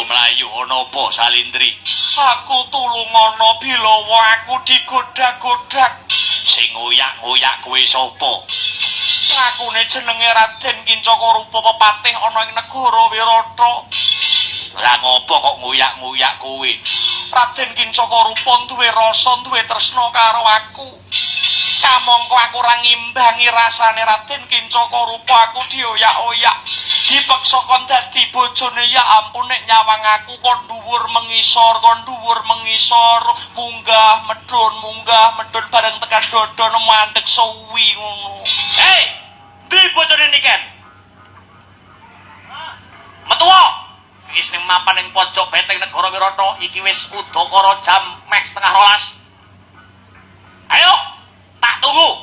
Ayo mlayu ana apa Salindri? Aku tulungono Bilawa, aku digodak-godak. Sing ngoyak-ngoyak kowe sapa? Ngakune jenenge Raden Kincaka Rupa pepatih ana ing negara Wirata. Lah ngopo kok ngoyak-ngoyak kowe? Raden Kincaka Rupa duwe rasa, duwe tresna karo aku. Kamangka aku ora ngimbangi rasane Raden Kincaka Rupa, aku dioyak-oyak. Dipeksa kon dadi bojone. Ya ampun, nek nyawang aku kon dhuwur mengisor, kon dhuwur mengisor, munggah medhun, munggah medhun, bareng tekan dodon mandek suwi ngono. Hei, ndi bojone Niken? Metuwa. Wis ning mapan ning pojok beteng negara Wirata iki wis udakara jam meh 11:30. Ayo, tak tunggu.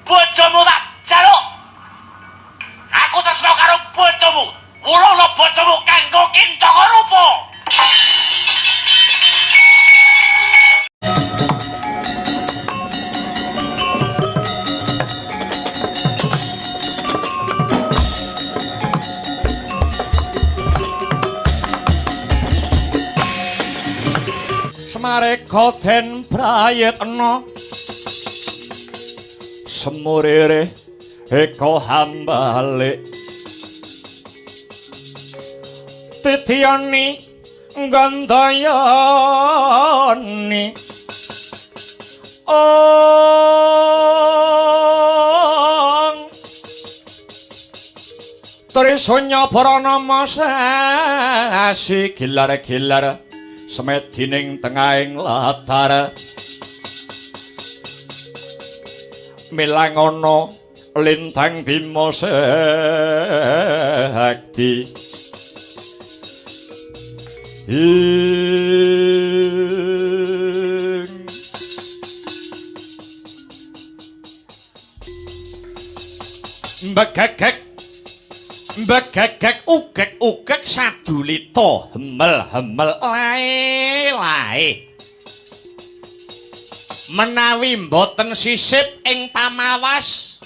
Bojomu tak jaluk. Aku tresno karo bojomu. Wulungno bojomu kanggo Kincaka Rupa. Semareka den prayitna semurire eka hambalik titiyani gandayani ong Trisunya pranama sasi gilar-gilar semedi ning tengahing latar milangono lintang Bima Sakti ing begegek begegek ugek-ugek sadulita hemel-hemel lae-lae menawi mboten sisip ing pamawas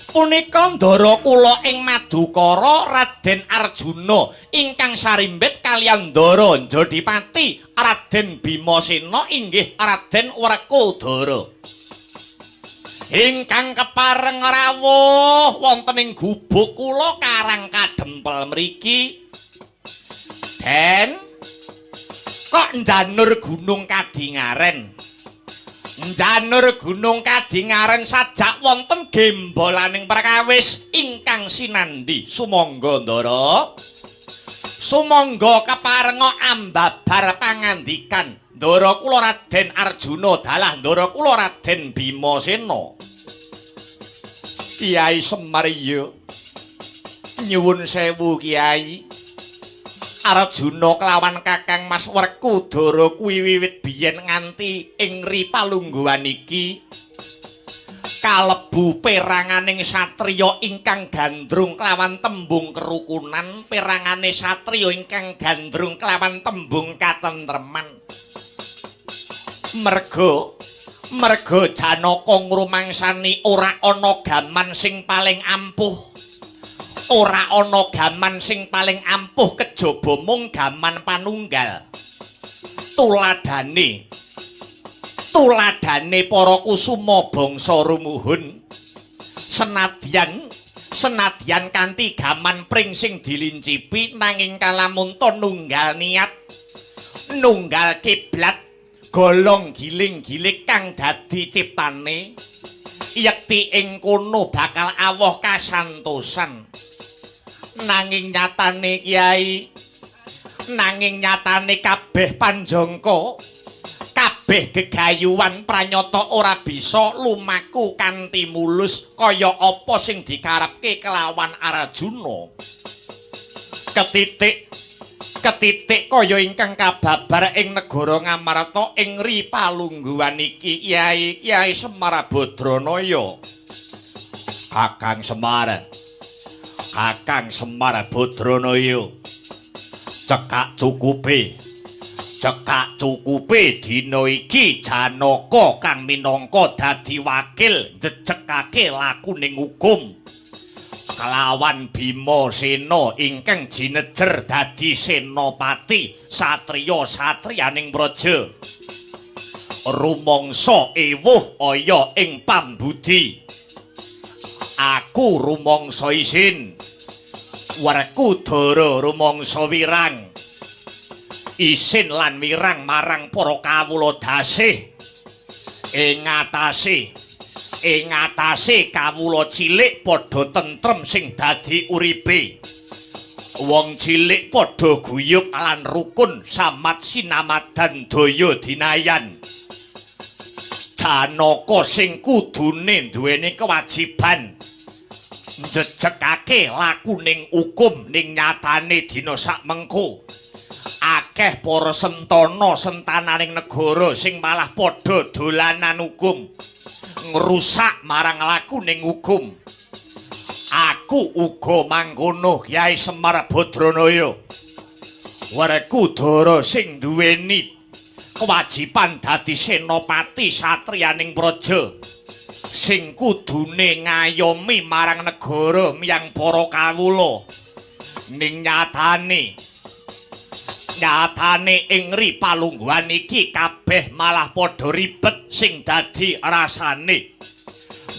punika ndara kula ing Madukara Raden Arjuna ingkang sarimbit kaliyan ndara Jodipati Raden Bimasena inggih Raden Werkudara ingkang kepareng rawuh wonten ing gubuk kula Karang Kadempel mriki. Den kok njanur Gunung Kadingaren? Njanur Gunung Kadingaren sajak wonten gembolaning perkawis ingkang sinandhi. Sumangga ndara. Sumangga keparenga ambabar pangandikan ndara kula Raden Arjuna dalah ndara kula Raden Bimasena. Kiai Semar iya. Nyuwun sewu Kiai. Arjuna kelawan Kakang Mas Werkudara kuwi wiwit biyen nganti ing ri palungguhan iki kalebu peranganing satriya ingkang gandrung kelawan tembung kerukunan, perangane satriya ingkang gandrung kelawan tembung katentreman. Merga Janaka ngrumangsani ora ana gaman sing paling ampuh. Ora ana gaman sing paling ampuh kejaba mung gaman panunggal. Tuladhane para kusuma bangsa rumuhun senadyan kanthi gaman pring sing dilincipi nanging kalamunta nunggal niat, nunggal kiblat, golong giling-gilik kang dadi ciptane yekti ing kono bakal awoh kasantosan. Nanging nyatane Kiai, nanging nyatane kabeh panjangka, kabeh gegayuhan pranyata ora bisa lumaku kanthi mulus kaya apa sing dikarepke kelawan Arjuna. Ketitik kaya ingkang kababar ing negara Ngamarta ing ri palungguhan iki Kiai, Kiai Semar Badranaya. Kakang Semar, Kakang Semar Badranaya, cekak cukupe dina iki Janaka kang minangka dadi wakil njejekake lakuning hukum. Kelawan Bima Sena ingkang jinejer dadi senopati satriya-satriyaning praja. Rumangsa ewuh aya ing pambudi. Aku rumangsa isin. Werkudara rumangsa wirang. Isin lan wirang marang para kawula dasih. Ing atase kawula cilik padha tentrem sing dadi uripe. Wong cilik padha guyub lan rukun samat sinamadan daya dinayan. Janaka sing kudune duweni kewajiban njejegake lakuning hukum ning nyatane dina sakmengko. Akeh para sentana sentananing negara sing malah padha dolanan hukum, ngrusak marang lakuning hukum. Aku uga mangkono Kyai Semar Badranaya. Werkudara sing duweni kewajiban dadi senopati satriyaning praja, sing kudune ngayomi marang negara miyang para kawula. Ning nyatane ing ri palungguhan iki kabeh malah padha ribet sing dadi rasane.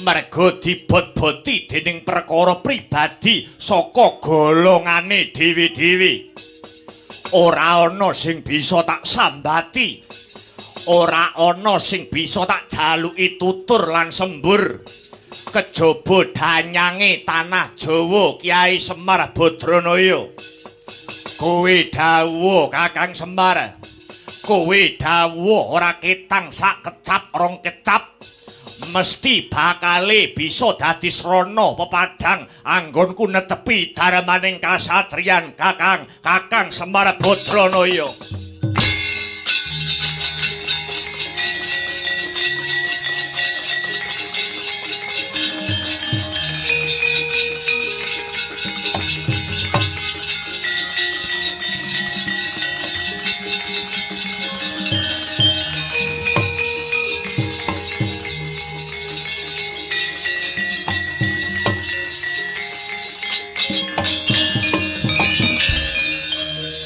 Merga dibot-boti dening perkara pribadi saka golongane dhewe-dhewe. Ora ana sing bisa tak sambati. Ora ana sing bisa tak jaluki tutur lan sembur. Kejaba danyange tanah Jawa Kyai Semar Badranaya. Kowe dawuh Kakang Semar. Kowe dawuh ora ketang sak kecap rong kecap mesti bakale bisa dadi srana pepadang anggonku netepi darmaning kasatriyan Kakang Kakang Semar Badranaya.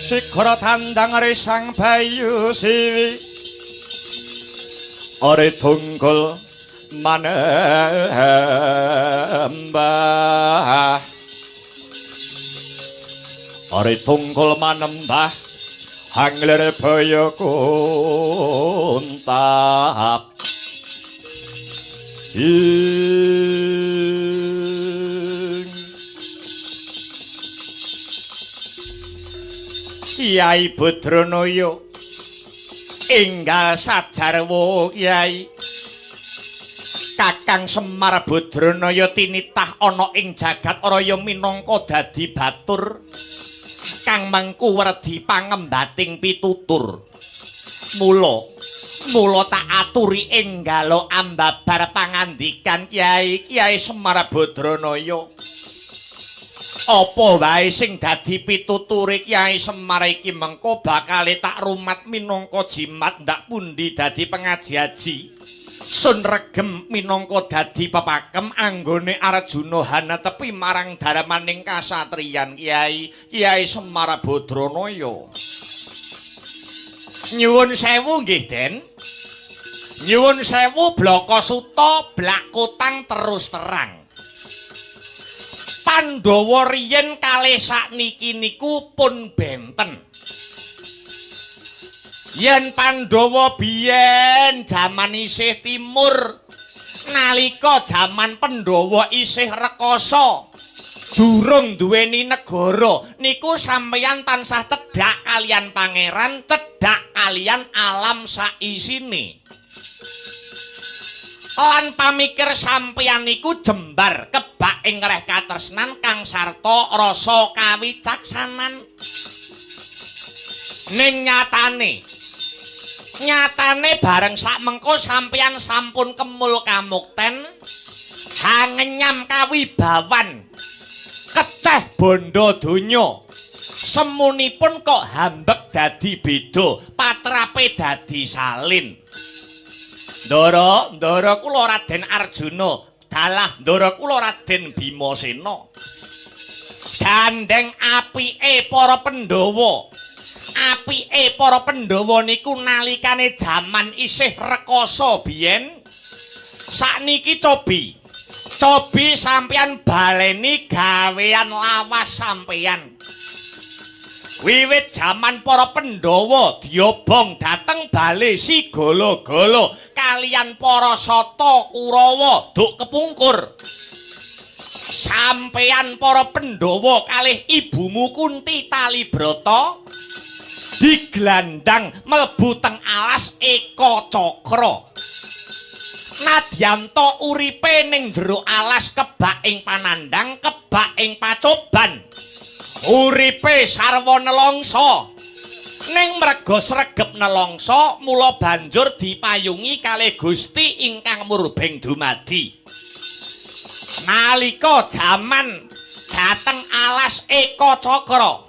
Sikara tandang Sang Bayu Siwi ore tunggul manembah ore tunggul manembah hanglir baya kuntap Kyai Badranaya enggal sajarwa Kyai Kakang Semar Badranaya tinitah ana ing jagat raya minangka dadi batur kang mengku werdi pangembating pitutur. Mula tak aturi enggalo ambabar pangandikan Kyai Kyai Semar Badranaya. Apa wae sing dadi pituture Kyai Semar iki mengko bakale tak rumat minangka jimat ndak pundi dadi pengaji-aji. Sun regem minangka dadi pepakem anggone Arjuna hanetepi marang darmaning kasatriyan Kyai Kyai Semar Badranaya. Nyuwun sewu nggih, Den. Nyuwun sewu blaka suta blak kotang terus terang. Pandhawa riyen kalih sakniki niku pun benten. Yen Pandhawa biyen jaman isih timur, nalika jaman Pandhawa isih rekasa, durung duweni negara, niku sampeyan tansah cedhak kaliyan pangeran, cedhak kaliyan alam saisine. Lan pamikir sampeyan niku jembar kebak ing reh katresnan kang sarta rasa kawicaksanan. Ning nyatane bareng sakmengko sampeyan sampun kemul kamukten, hangenyam kawibawan, keceh bondo donya. Semunipun kok hambek dadi beda, patrape dadi salin. Ndara, ndara kula Raden Arjuna, dalah ndara kula Raden Bimasena. Gandeng apike para Pandhawa. Apike para Pandhawa niku nalikane jaman isih rekasa biyen. Sakniki cobi. Cobi sampeyan baleni gawean lawas sampeyan. Wiwit jaman para Pandhawa diobong dhateng bale si Gala-gala kaliyan para Sata Kurawa duk kepungkur. Sampeyan para Pandhawa kalih ibumu Kunti Talibrata diglandang mlebu teng alas Eka Cakra. Nadyan ta uripe ning jero alas kebak ing panandhang, kebak ing pacoban. Uripe sarwa nelongso. Ning merga sregep nelongso, mula banjur dipayungi kalih Gusti ingkang murbeng dumadi. Nalika jaman dhateng alas Eka Cakra,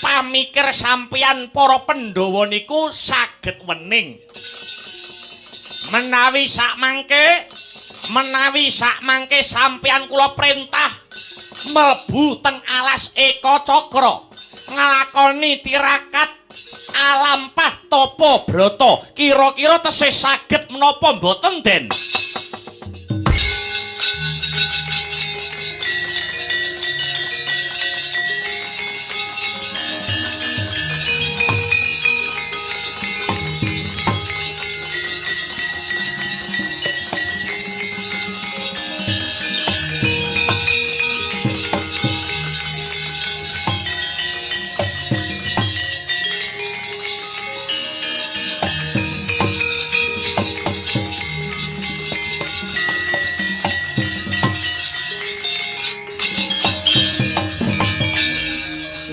pamikir sampeyan para Pandhawa niku saged wening. Menawi sakmangke sampeyan kula perintah mlebu teng alas Eka Cakra, nglakoni tirakat alampah tapa brata, kira-kira tesih saged menapa mboten, Den?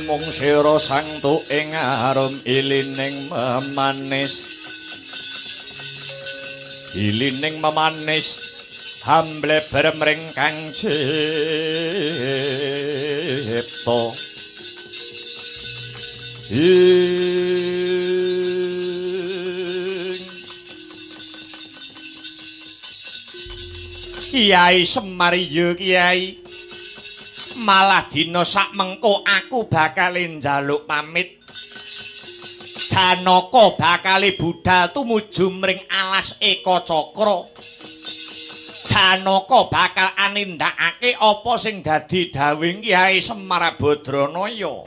Mung sira sangtu ing arum ilining memanis, ilining memanis hambleber mring kang cipta. Ing Kiai Semar ya Kiai, malah dina sak mengko aku bakal njaluk pamit. Janaka bakal budal tumuju mring alas Eka Cakra. Janaka bakal anindakake apa sing dadi dawuhing Kyai Semar Badranaya.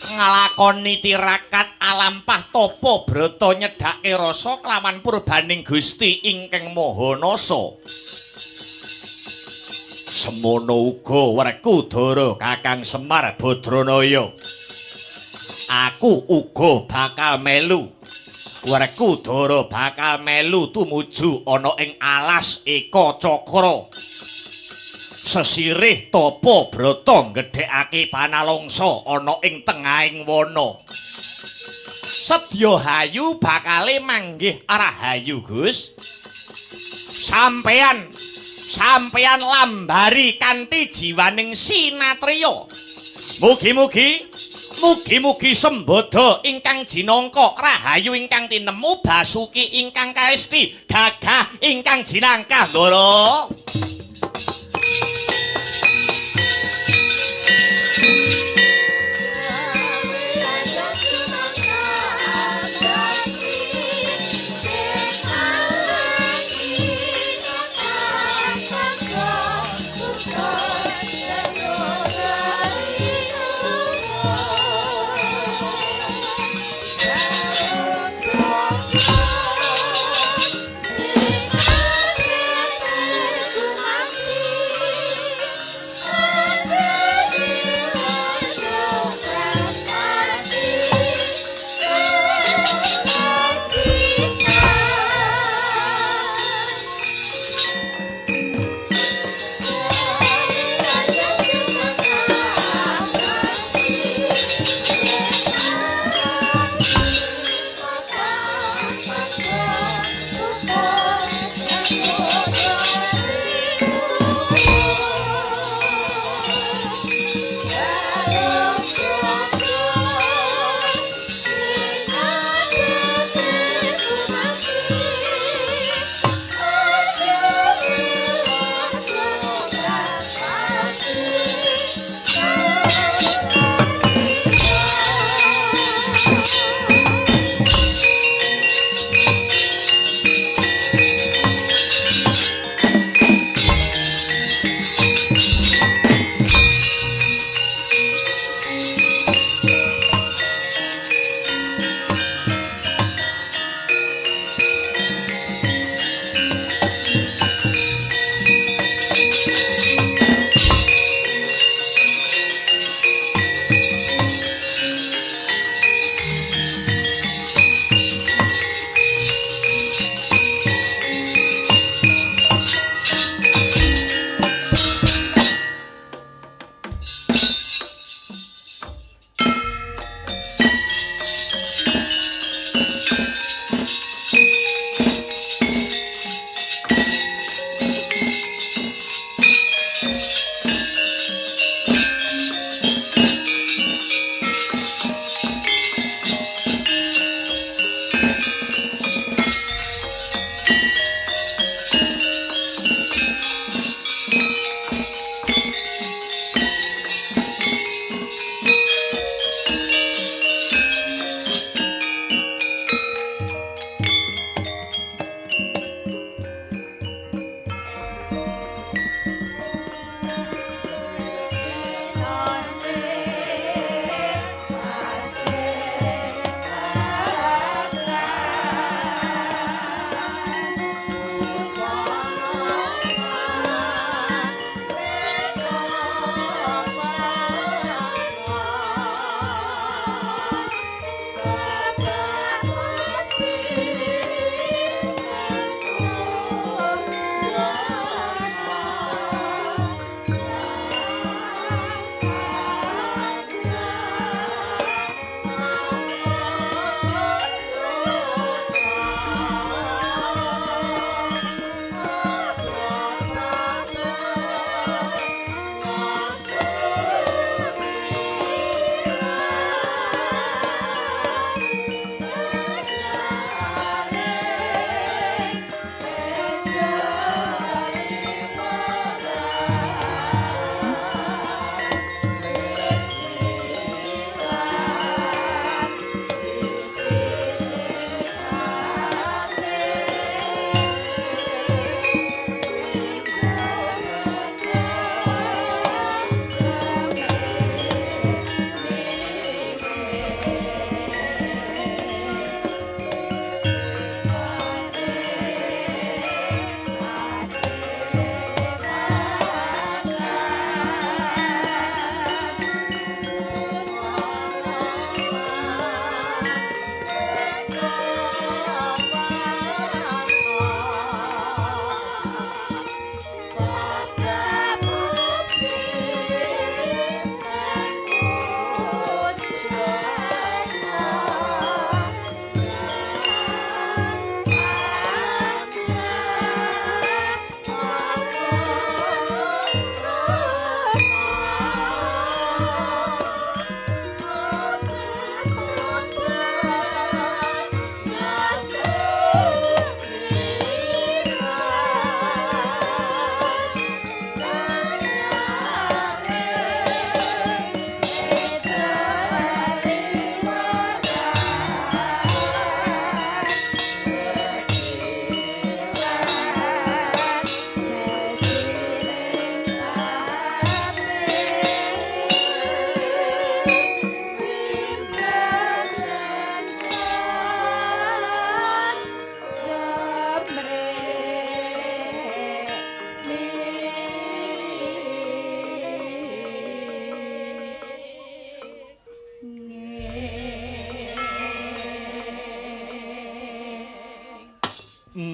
Nglakoni tirakat alampah tapa brata nyedhake rasa kelawan purbaning Gusti ingkang Maha Nasa. Semono uga Werkudara Kakang Semar Badranaya. Aku uga bakal melu. Werkudara bakal melu tumuju ana ing alas Eka Cakra. Sesirih tapa brata nggedhekake panalongsa ana ing tengahing wana. Sedya hayu bakale manggih rahayu, Gus. Sampeyan lambari kanthi jiwaning sinatriya. Mugi-mugi sembada ingkang jinangka, rahayu ingkang tinemu, basuki ingkang kaesti, gagah ingkang jinangkah, Ndara.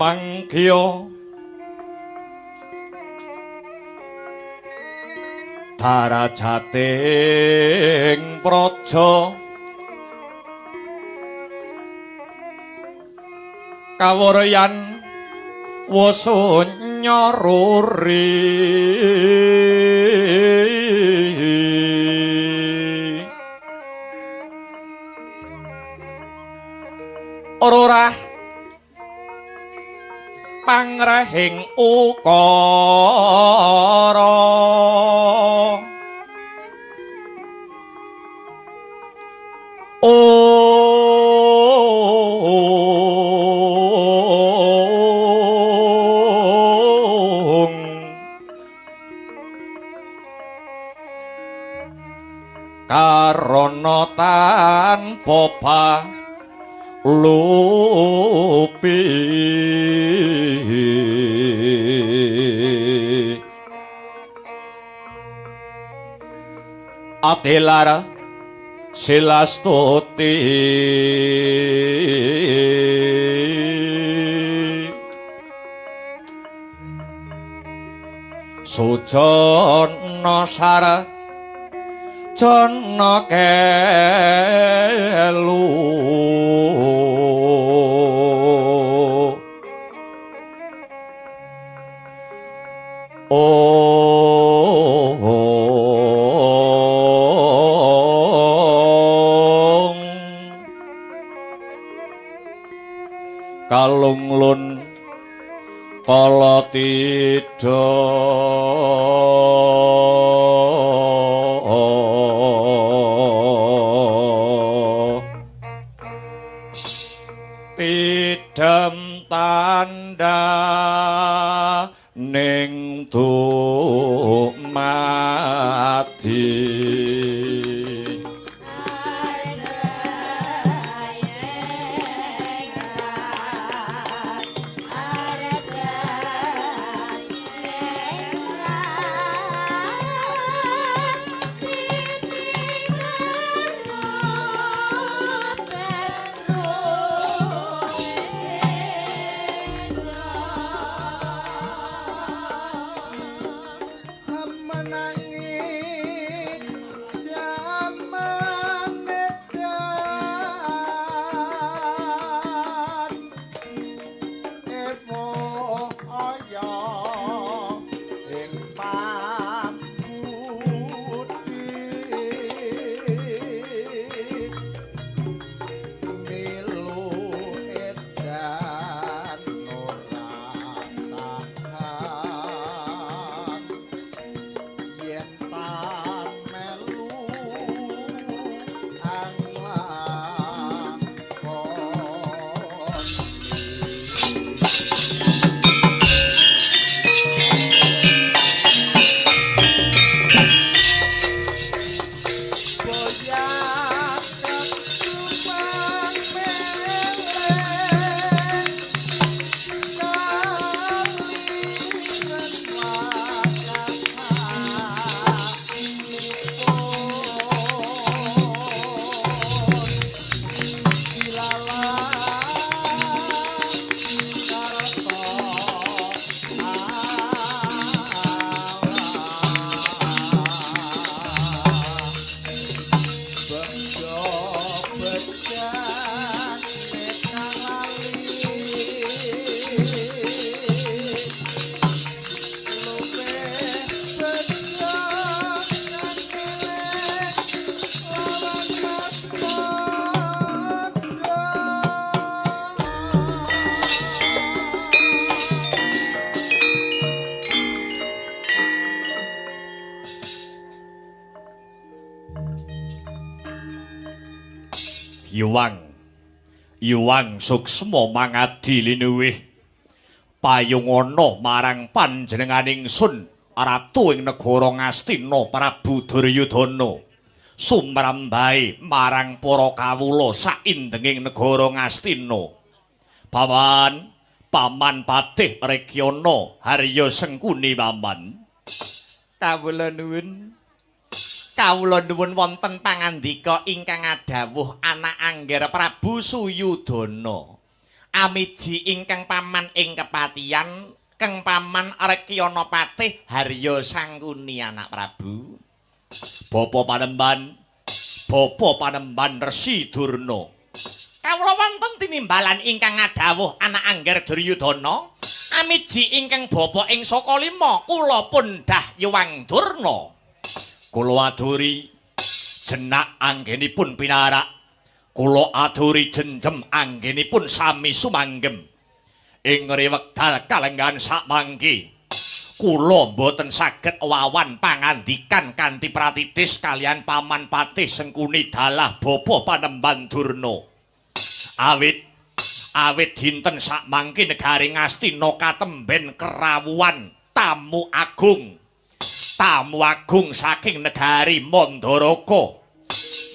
mangkya darajating praja kawuryan wasunya ruri Rurah pangrehing ukara Ong karana tanpa lupi Atilara Silastuti Sujana sara jana kelu Ong kalunglun kala tidha tidem tanda ning dumadi. Yuwang suksma mangadi linuwih payungana marang panjenenganing sun ratu ing negara Ngastina Prabu Duryudana sumrambahe marang para kawula saindenging negara Ngastina. Paman, Paman Patih Rekyana Harya Sengkuni Paman. Kawula nuwun. Kawula nuwun wonten pangandika ingkang adhawuh anak angger Prabu Suyudana. Amiji ingkang paman ing kepatihan, Kang Paman Rekyana Patih Harya Sangkuni anak Prabu. Bapa Panemban, Bapa Panemban Resi Durna. Kawula wonten tinimbalan ingkang ngadhawuh anak Angger Duryudana. Amiji ingkang bapa ing Saka Lima, kula pun Dahyuwang Durna. Kula aturi jenak anggenipun pinarak. Kula aturi jenjem anggenipun sami sumanggem. Ing wekdal kalenggahan sakmangke kula mboten saged wawan pangandikan kanthi pratitis kaliyan Paman Patih Sengkuni dalah Bapa Panemban Durna. Awit dinten sakmangke negari Ngastina katemben kerawuhan tamu agung. Tamu agung saking negari Mandaraka.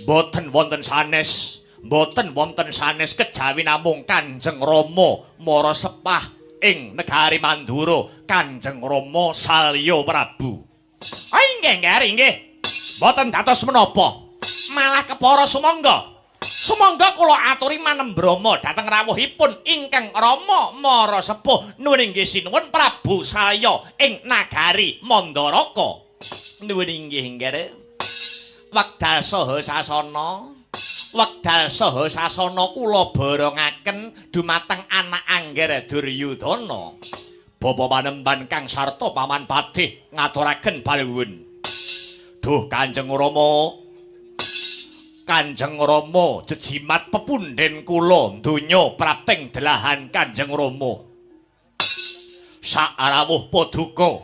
Mboten wonten sanes, mboten wonten sanes kejawi namung Kanjeng Rama Mara Sepah ing negari Mandura, Kanjeng Rama Salya Prabu. Oh inggih, Ngger, inggih. Mboten dados menapa. Malah kepara sumangga. Sumangga kula aturi manembrama dhateng rawuhipun ingkang Rama Mara Sepuh nuwun inggih sinuwun Prabu Salya ing nagari Mandaraka. Nuwun inggih, Ngger. Wekdal saha sasana, wekdal saha sasana kula borongaken dumateng anak Angger Duryudana. Bapa Panemban kang sarta Paman Patih ngaturaken panuwun. Duh Kanjeng Rama, Kanjeng Rama jejimat pepunden kula donya prapting delahan Kanjeng Rama. Sakrawuh paduka,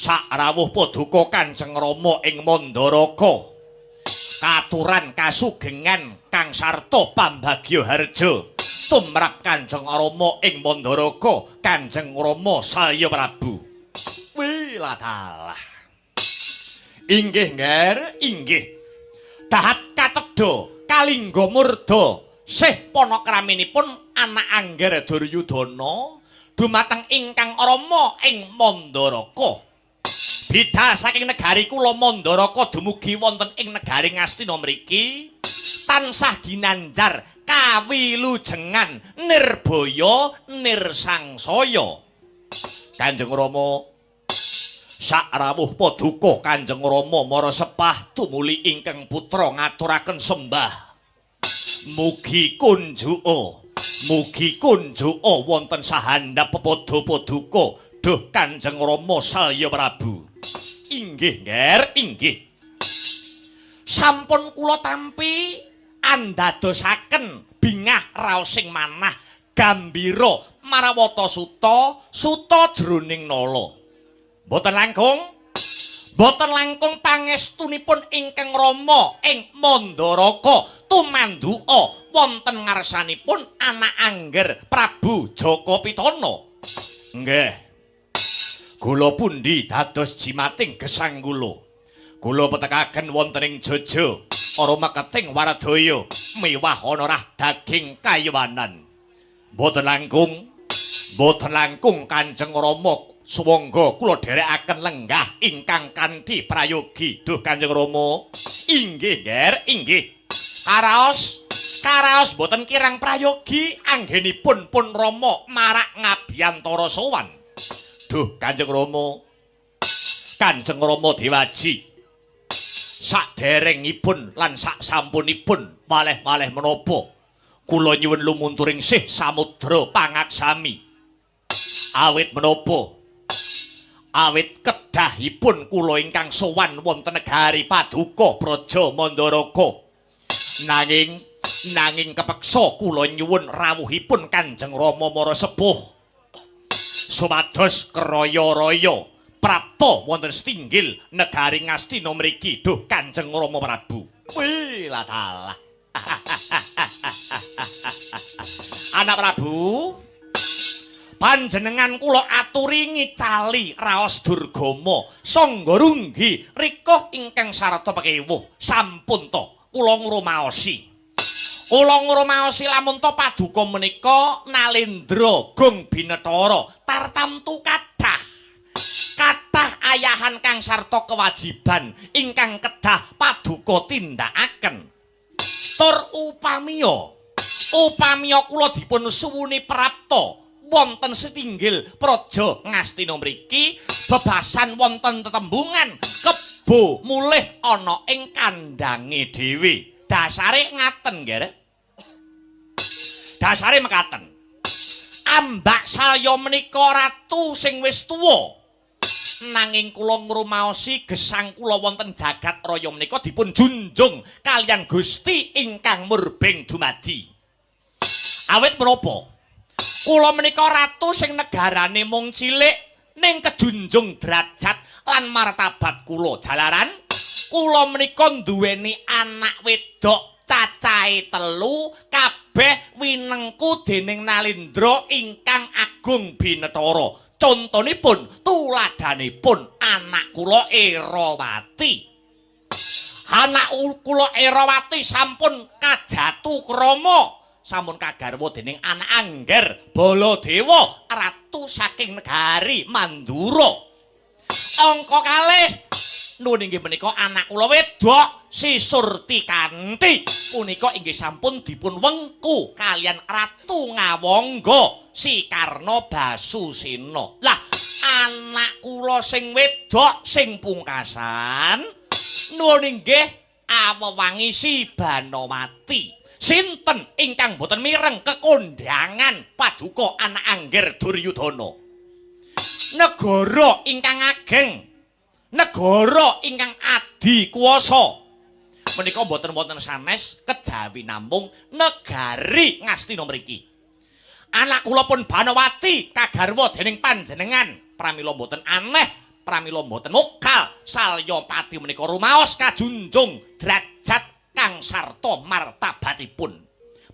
sakrawuh paduka Kanjeng Rama ing Mandaraka. Katuran kasugengan kang sarta pambagya harja tumrap Kanjeng Rama ing Mandaraka, Kanjeng Rama Salya Prabu. Wih ladalah. Inggih, Ngger, inggih. Dahat katedha kalingga murda sih panakraminipun anak Angger Duryudana dumateng ingkang Rama ing Mandaraka. Bidal saking negari kula Mandaraka dumugi wonten ing negari Ngastina mriki tansah ginanjar kawilujengan nirbaya nirsangsaya. Kanjeng Rama, sakrawuh paduka Kanjeng Rama Mara Sepah tumuli ingkang putra ngaturaken sembah. Mugi kunjuka, mugi kunjuka wonten sahandap pepadha paduka duh Kanjeng Rama Salya Prabu. Inggih, Ngger, inggih. Sampun kula tampi andadosaken bingah raosing manah gambira marawata suta suta jroning nala. Mboten langkung, mboten langkung pangestunipun ingkang Rama ing Mandaraka tumanduka wonten ngarsanipun anak Angger Prabu Jaka Pitana. Nggih. Kula pundi dados jimating gesang kula. Kula petekaken wonten ing Jojo, ora meketing waradaya, miwah ana rah daging kaywanan. Mboten langkung, mboten langkung Kanjeng Rama suwangga kula dherekaken lenggah ingkang kanthi prayogi. Duh Kanjeng Rama. Inggih, Ngger, inggih. Karaos, karaos mboten kirang prayogi anggenipun pun Rama marak ngabiyantara sowan. Duh Kanjeng Rama, Kanjeng Rama Dewaji, saderengipun lan saksampunipun maleh-maleh menapa kula nyuwun lumunturing sih samudra pangaksami. Awit menapa? Awit kedahipun kula ingkang sowan wonten negari Paduka Praja Mandaraka. Nanging kepeksa kula nyuwun rawuhipun Kanjeng Rama Mara Sepuh supados kraya-raya prapta wonten setinggil negari Ngastina mriki. Duh Kanjeng Rama Prabu. Wih ladalah. Anak Prabu, panjenengan kula aturi ngicali raos durgama sangga runggi rikuh ingkang sarta pekewuh. Sampun to kula ngrumaosi. Kula ngrumaosi lamun to paduka menika nalendra gong binetara tartamtu kathah. Kathah ayahan kang sarta kewajiban ingkang kedah paduka tindakaken. Tur upamiya Upamiya kula dipun suwuni prapta wonten setinggil praja Ngastina mriki, bebasan wonten tetembungan kebo mulih ana ing kandange dhewe. Dasare ngaten, Nggih. Dasare mekaten. Ambak Salya menika ratu sing wis tuwa. Nanging kula ngrumaosi gesang kula wonten jagat raya menika dipun junjung kaliyan Gusti ingkang murbeng dumadi. Awit menapa? Kula menika ratu sing negarane mung cilik ning kejunjung derajat lan martabat kula. Jalaran kula menika nduweni anak wedok cacahe 3 kabeh winengku dening Nalendra ingkang agung binetara. Contonipun tuladhanipun anak kula Erawati. Anak kula Erawati sampun kajatu krama, sampun kagarwa dening anak Angger Baladewa, ratu saking negari Mandura. Angka kalih nuwun inggih menika anak kula wedok Si Surti Kanthi punika inggih sampun dipun wengku kaliyan Ratu Ngawangga Si Karna Basusena. Lah anak kula sing wedok sing pungkasan nuwun inggih awewangi Si Banowati. Sinten ingkang boten mireng kekondangan paduka anak Angger Duryudana? Negara ingkang ageng, negara ingkang adi kuwasa menika boten wonten sanes kejawi namung negari Ngastina mriki. Anak kula pun Banowati kagarwa dening panjenengan, pramila boten aneh, pramila boten mokal Salyapati menika rumaos kajunjung derajat kang sarta martabatipun.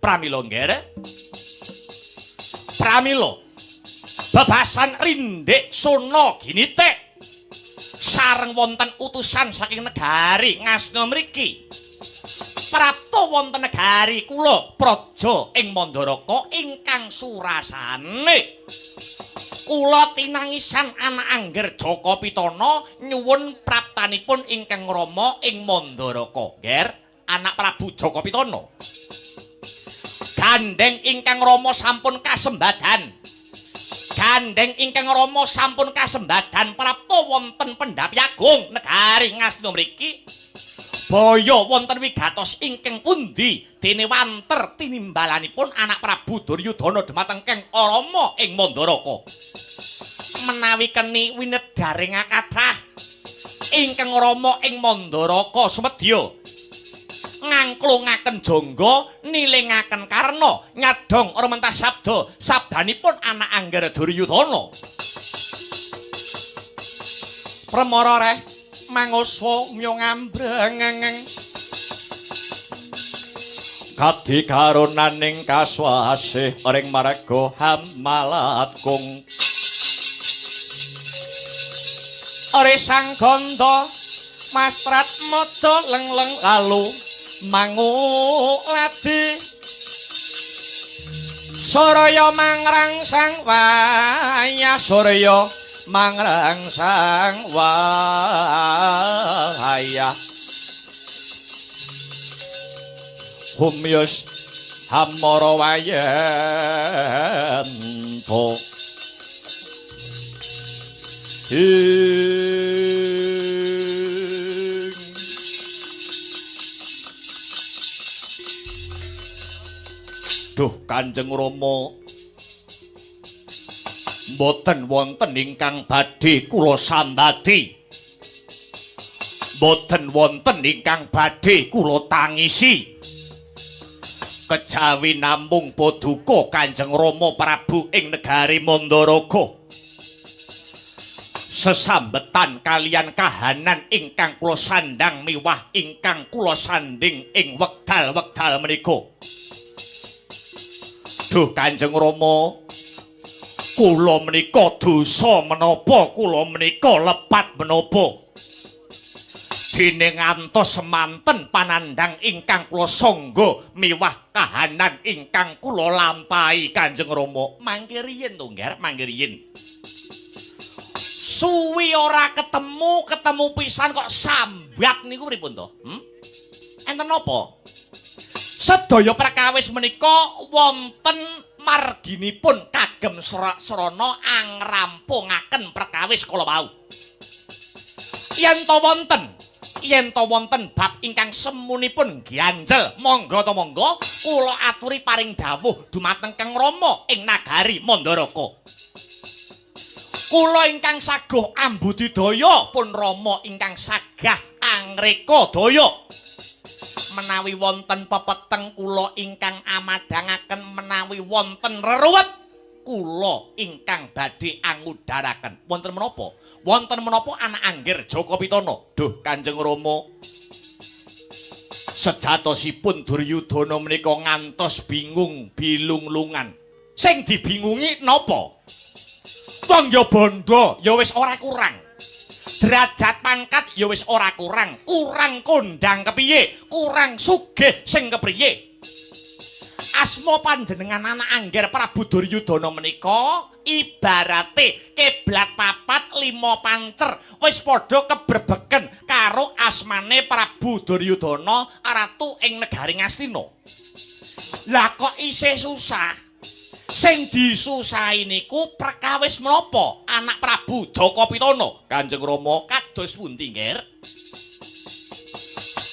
Pramila nggih, pramila bebasan rindik sona ginitik sareng wonten utusan saking negari Ngastina mriki. Prapta wonten negari kula praja ing Mandaraka ingkang surasane. Kula tinangisan anak Angger Jaka Pitana nyuwun praptanipun ingkang rama ing Mandaraka. Ngger, anak Prabu Jaka Pitana. Gandeng ingkang rama sampun kasembadan. Gandeng ingkang rama sampun kasembadan prapta wonten Pendhapi Agung negari Ngastina mriki. Baya wonten wigatos ingkang pundi dene wanter tinimbalanipun anak Prabu Duryudana dhumateng Keng Rama ing Mandaraka. Menawi keni winedharing kathah ingkang rama ing Mandaraka sumedya ngangklungaken jangga nilingaken karna nyadong rumentas sabda sabdanipun anak Angger Duryudana. Premara reh manguswa myo ngambrengeng kadi karunaning kaswasih ring marga hamalatkung. Ore sang ganda mastrat maca lengleng lalu manguladi Surya mangrangsang wayah, surya mangrangsang wayah. Humyus hamara wayanta ing. Duh Kanjeng Rama, mboten wonten ingkang badhe kula sambati, mboten wonten ingkang badhe kula tangisi, kejawi namung paduka Kanjeng Rama Prabu ing negari Mandaraka. Sesambetan kaliyan kahanan ingkang kula sandang miwah ingkang kula sanding ing wekdal-wekdal menika. Duh Kanjeng Rama, kula menika dosa menapa, kula menika lepat menapa, dene ngantos semanten panandhang ingkang kula sangga miwah kahanan ingkang kula lampahi Kanjeng Rama. Mangke riyin to, Ngger, mangke riyin. Suwi ora ketemu, ketemu pisan kok sambat niku pripun to? Enten napa? Sedaya perkawis menika wonten marginipun kagem srana angrampungaken perkawis kala wau. Yen to wonten bab ingkang semunipun ganjel, monggo to monggo kula aturi paring dawuh dumateng Kang Rama ing nagari Mandaraka. Kula ingkang saguh ambudidaya pun Rama ingkang sagah angreka daya. Menawi wonten pepeteng kula ingkang amadhangaken, menawi wonten reruwet kula ingkang badhe angudharaken. Wonten menapa? Wonten menapa anak anggir Jaka Pitana? Duh Kanjeng Rama, sejatosipun Duryudana menika ngantos bingung bilunglungan. Sing dibingungi napa? Wong ya bondo ya wis ora kurang, derajat pangkat ya wis ora kurang, kurang kondang kepiye, kurang sugih sing kepriye. Asma panjenengan anak anggir Prabu Duryudana menika ibarate kiblat papat lima pancer wis padha kebrebeken karo asmane Prabu Duryudana ratu ing negari Ngastina. Lah kok isih susah? Sing disusahi niku perkawis menapa anak Prabu Jaka Pitana? Kanjeng Rama kados pundi, Ngger?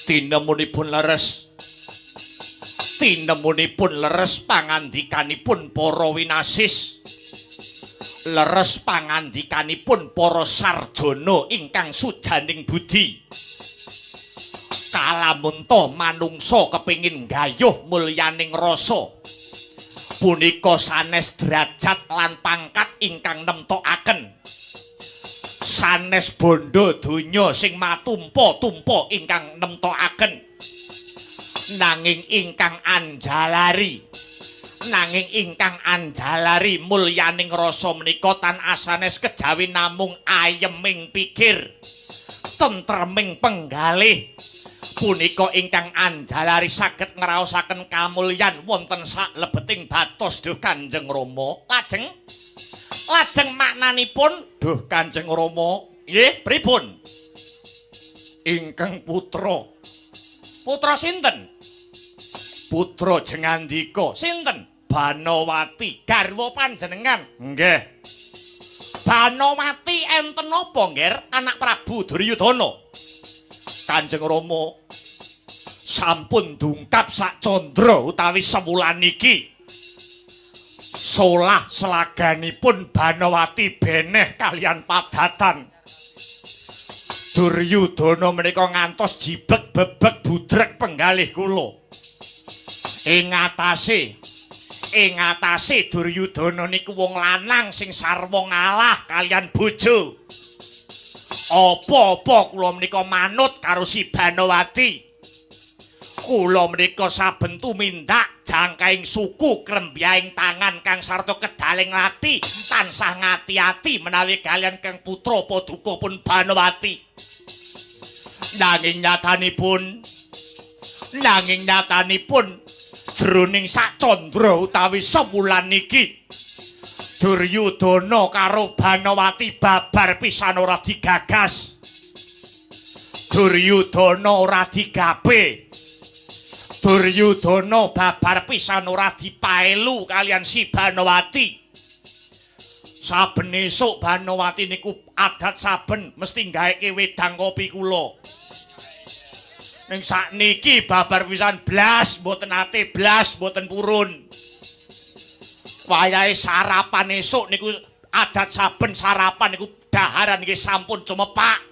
Tinemunipun leres. Tinemunipun leres pangandikanipun para winasis. Leres pangandikanipun para sarjana ingkang sujaning budi. Kalamunta manungsa kepingin gayuh mulyaning rasa. Punika sanes derajat lan pangkat ingkang nemtokaken. Sanes bondo donya sing matumpa-tumpa ingkang nemtokaken. Nanging ingkang anjalari, nanging ingkang anjalari mulyaning rasa menika tan asanes kejawi namung ayeming pikir, tentreming penggalih. Punika ingkang anjalari saged ngraosaken kamulyan wonten saklebeting batos duh Kanjeng Rama. Lajeng lajeng maknanipun duh Kanjeng Rama nggih pripun? Ingkang putra. Putra sinten? Putra Jengandika. Sinten? Banowati. Garwa panjenengan. Nggih. Banowati enten napa, Ngger? Anak Prabu Duryudana. Kanjeng Rama sampun dungkap sak candra utawi sewulan iki. Solah selaganipun Banowati beneh kalian padatan. Duryudana menika ngantos jibeg bebek budrek penggalih kula. Ing atase Duryudana niku wong lanang sing sarwa ngalah kalian bojo. Apa-apa kula menika manut karo si Banowati. Kula menika saben tumindak jangkaing suku krembyaing tangan kang sarta kedaling lathi tansah ngati-ati menawi kalian kang putra paduka pun Banowati. Nanging nyatanipun jroning sak candra utawi sewulan iki Duryudana karo Banowati babar pisan ora digagas. Duryudana ora digape. Duryudana babar pisan ora dipaelu kalian si Banowati. Saben esuk Banowati niku adat saben mesti gaeke wedang kopi kula. Ning sakniki babar pisan blas mboten ate blas mboten purun. Wayahe sarapan esuk niku adat saben sarapan niku daharan nggih sampun cumepak.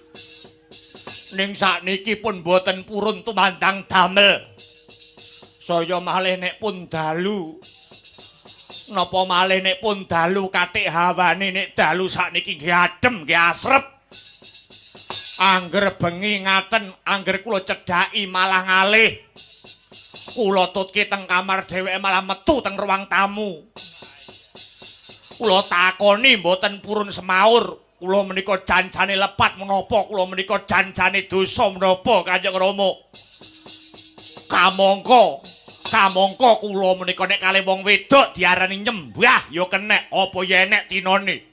Ning sakniki pun mboten purun tumandang damel. Saya malih nek pun dalu. Napa malih nek pun dalu katik hawane nek dalu sakniki nggih adem nggih asrep. Angger bengi ngaten, angger kula cedhaki malah ngalih. Kula tutke teng kamar dheweke malah metu teng ruang tamu. Kula takoni mboten purun semaur. Kula menika janjane lepat menapa, kula menika janjane dosa menapa Kanjeng Rama. Kamangka, kamangka kula menika nek kalih wong wedok diarani nyembah ya kenek, apa ya enek tinane.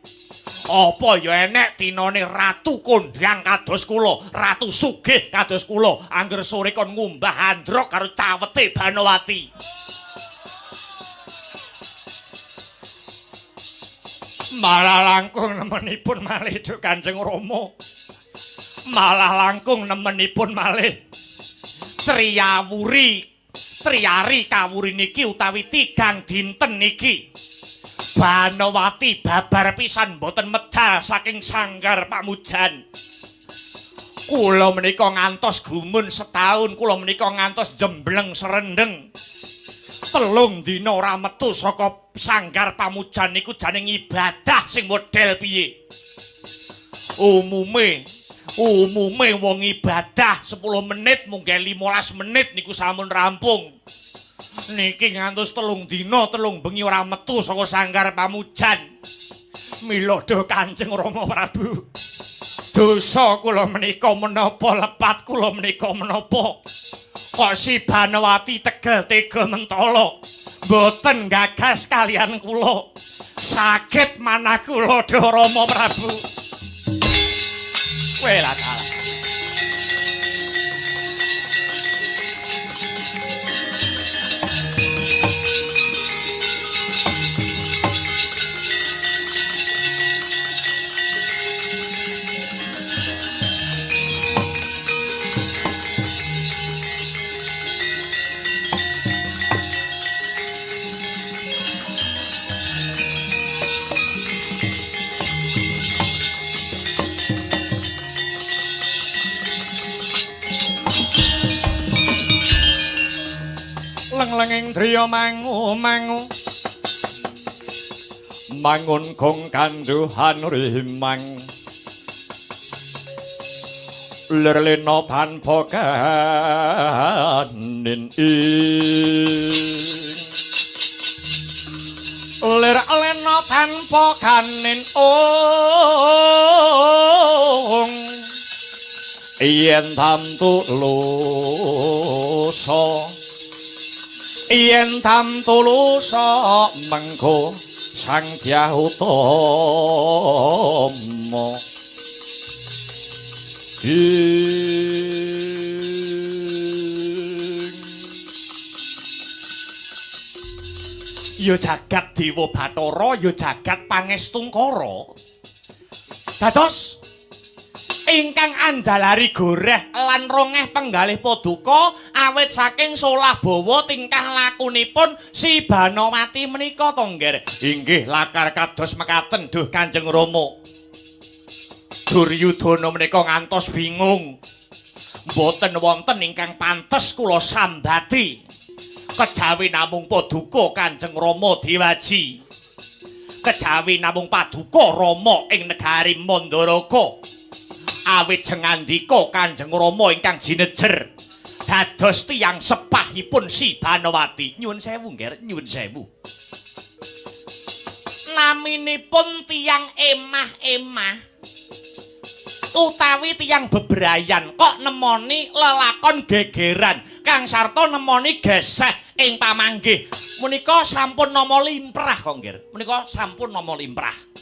Apa ya enek tinane ratu kondhang kados kula, ratu sugih kados kula, angger sore kon ngumbah androk karo cawete Banowati. Malah langkung nemenipun malih Duh Kanjeng Rama. Malah langkung nemenipun malih Triyawuri, Triyari kawuri niki utawi tigang dinten niki. Banowati babar pisan mboten medal saking sanggar pamujan. Kula menika ngantos gumun setahun, kula menika ngantos jembleng serendeng. 3 dina ora metu saka sanggar pamujan niku jane ibadah sing model piye. Umume wong ibadah 10 menit munggah 15 menit niku sampun rampung. Niki ngantos 3 dina 3 bengi ora metu saka sanggar pamujan. Mila Duh Kanjeng Rama Prabu, dosa kula menika menapa, lepat kula menika menapa kok si Banowati tegel tega mentala mboten gagas kalian kula. Sakit manah kula Duh Rama Prabu. Welah dalah. Leng-lenging driya mangu-mangu mangun gong kandhuhan rimang lir lena tanpa kanin ing lir lena tanpa kanin ong yen tamtu lusa yen tamtu lusa mengko Sang Dyah Utama ya jagat Dewa Bathara, ya jagat Pangestungkara. Dados ingkang anjalari goreh lan rongeh penggalih paduka awit saking solah bawa tingkah lakunipun si Banowati menika to, Ngger. Inggih lakar kados mekaten Duh Kanjeng Rama. Duryudana menika ngantos bingung. Mboten wonten ingkang pantes kula sambati. Kejawi namung paduka Kanjeng Rama diwaji. Kejawi namung paduka Rama ing negari Mandaraka. Awit jengandika Kanjeng Rama ingkang jinejer dados tiyang sepahipun si Banowati. Nyuwun sewu, Ngger, nyuwun sewu. Naminipun tiyang emah-emah utawi tiyang bebrayan kok nemoni lelakon gegeran kang sarta nemoni geseh ing pamanggih. Menika sampun nama limprah kok, Ngger. Menika sampun nama limprah.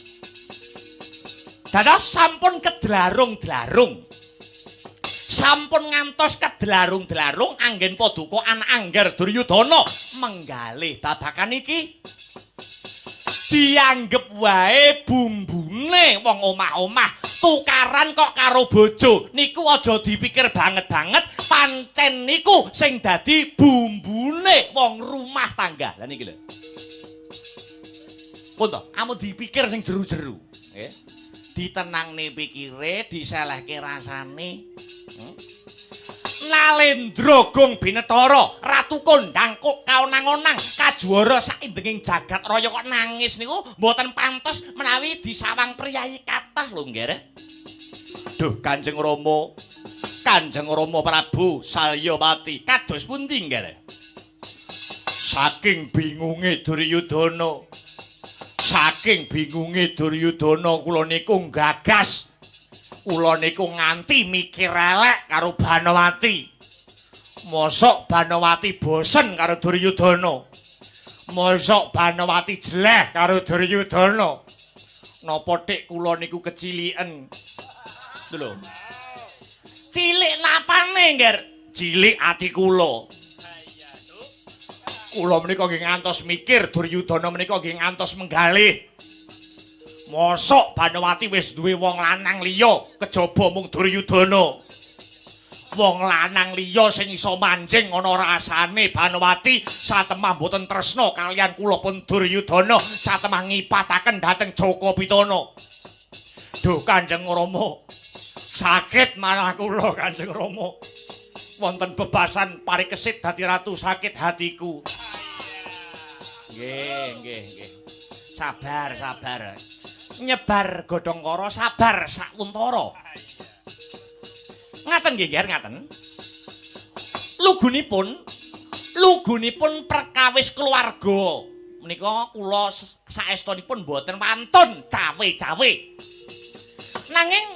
Dados sampun kedlarung-dlarung. Sampun ngantos kedlarung-dlarung anggen paduka anak angger Duryudana menggalih babagan iki. Dianggep wae bumbune wong omah-omah tukaran kok karo bojo niku aja dipikir banget-banget, pancen niku sing dadi bumbune wong rumah tangga. Lah niki lho. Pun to, amun dipikir sing jeru-jeru, nggih. Ditenangne pikire, diselehke rasane. Nalendra Gong Binetara, ratu kondang kok kaonang-onang, kajuara saindenging jagat raya kok nangis niku mboten pantes menawi disawang priyayi kathah lho, Ngger. Duh Kanjeng Rama, Kanjeng Rama Prabu Salyapati, kados pundi, Ngger? Saking bingunge Duryudana, saking bingunge Duryudana kula niku nggagas. Kula niku nganti mikir elek karo Banowati. Mosok Banowati bosen karo Duryudana. Mosok Banowati jeleh karo Duryudana. Napa tik kula niku keciliken? Lho. Cilik napane, Ngger? Cilik ati kula. Kula menika nggih ngantos mikir, Duryudana menika nggih ngantos menggalih. Mosok Banowati wis duwe wong lanang liya kejaba mung Duryudana. Wong lanang liya sing iso manjing ana rasane Banowati satemah mboten tresna kaliyan kula pun Duryudana satemah ngipataken dhateng Jaka Pitana. Duh Kanjeng Rama, sakit manah kula Kanjeng Rama. Wonten bebasan parikesit dadi ratu sakit hatiku. Nggih, nggih, nggih. Sabar, sabar. Nyebar godhong kara sabar sakuntara. Ngaten nggih, Ger, ngaten. Lugunipun perkawis keluarga menika kula saestunipun mboten wantun cawe-cawe. Nanging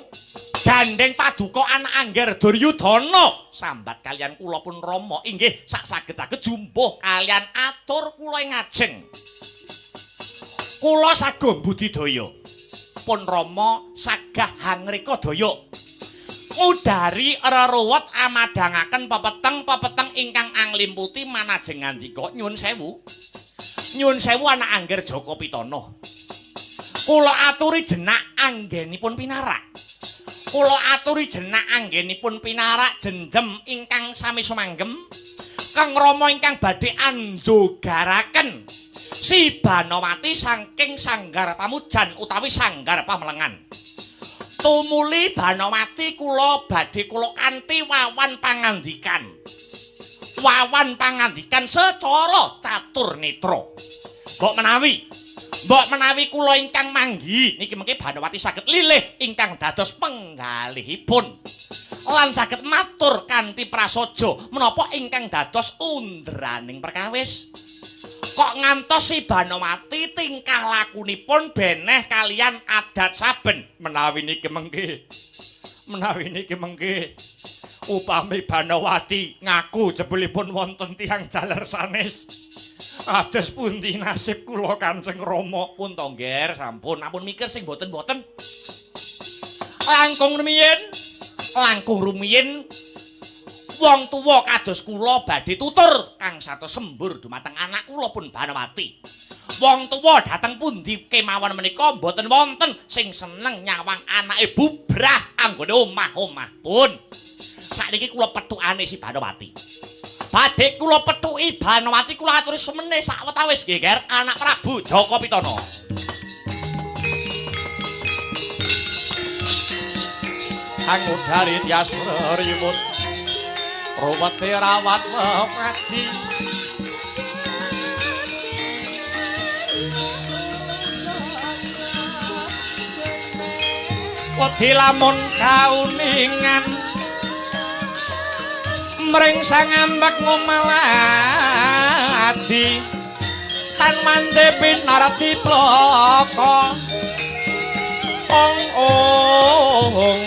gandeng paduka anak angger Duryudana sambat kaliyan kula pun Rama inggih sak saged-saged jumbuh kaliyan atur kula ing ngajeng. Kula sagung budidaya. Pun Rama sagah hangrika daya. Ngudari reruwet amadhangaken pepeteng-pepeteng ingkang anglimputi manajeng ngandika nyuwun sewu. Nyuwun sewu anak angger Jaka Pitana. Kula aturi jenak anggenipun pinarak. Kula aturi jenak anggenipun pinarak jenjem ingkang sami sumanggem. Kang Rama ingkang badhe anjogaraken si Banowati saking sanggar pamujan utawi sanggar pamelengan. Tumuli Banowati kula badhe kula kanthi wawan pangandikan. Wawan pangandikan secara catur netra. Mbok menawi kula ingkang manggi niki mengke Banowati saged lilih ingkang dados penggalihipun. Lan saged matur kanthi prasaja menapa ingkang dados undraning perkawis. Kok ngantos si Banowati tingkah lakunipun beneh kaliyan adat saben. Menawi niki mengke upami Banowati ngaku jebulipun wonten tiyang jaler sanes, ados pundi nasib kula Kanjeng Rama? Pun to, Ngger, sampun ampun mikir sing boten-boten. Langkung rumiyin wong tuwa kados kula badhe tutur kang satos sembur dumateng anak kula pun Banowati. Wong tuwa dhateng pundi kemawon menika mboten wonten sing seneng nyawang anake bubrah anggone omah-omah pun. Sakniki kula pethukane si Banowati. Badhe kula pethuki Banowati kula aturi semene sawetawis nggih, Ger, anak Prabu Jaka Pitana. Angudari tias riwut ruwete rawat wewadi. Wedi lamun kauningan mring sangambek ngumaladi tan mande pinarti plaka ong ong.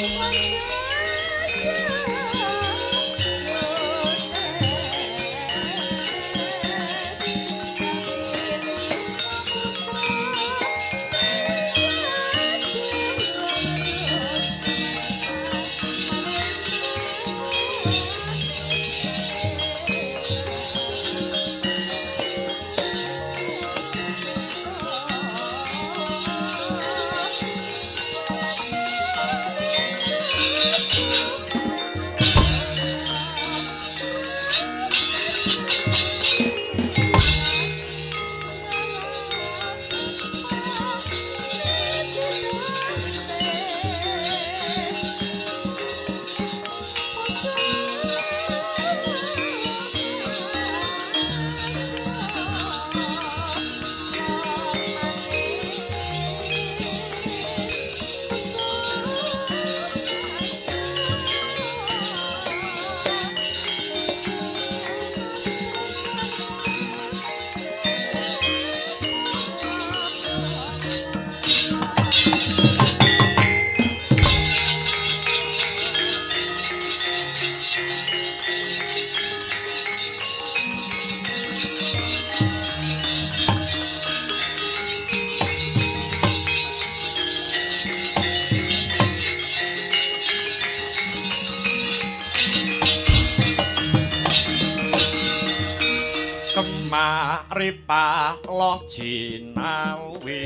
Rimah ripah loh jinawi.